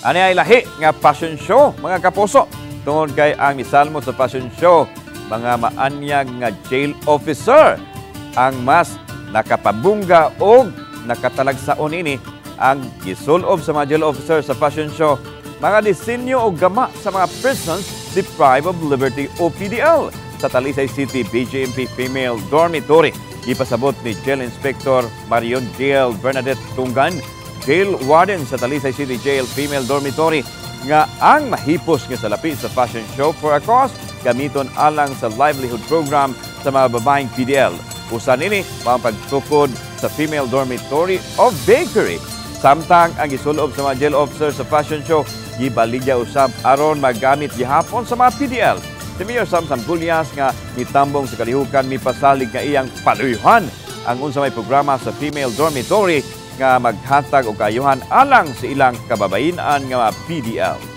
Ani ay lahi nga fashion show, mga kapuso. Tungod kay ang misalmo sa fashion show, mga maanyag nga jail officer ang mas nakapabungga og nakatalagsaon ini. Ang gisulob sa mga jail officer sa fashion show, mga disenyo o gama sa mga persons deprived of liberty o PDL sa Talisay City BJMP Female Dormitory. Gipasabot ni Jail Inspector Marion Jail Bernadette Tunggan, Jail Warden sa Talisay City Jail Female Dormitory, nga ang mahipos nga salapi sa fashion show for a cause gamiton alang sa livelihood program sa mga babaeng PDL. Usa nini ang pagtukod sa female dormitory o bakery. Samtang ang gisulob sa mga jail officer sa fashion show gibaligya usab aron magamit gihapon sa mga PDL. Si Mayor Samsam Gullas nga mitambong sa kalihukan mipasalig nga iyang paluyhan ang unsa may programa sa female dormitory nga maghatag og kaayuhan alang sa ilang kababayen-an nga mga PDL.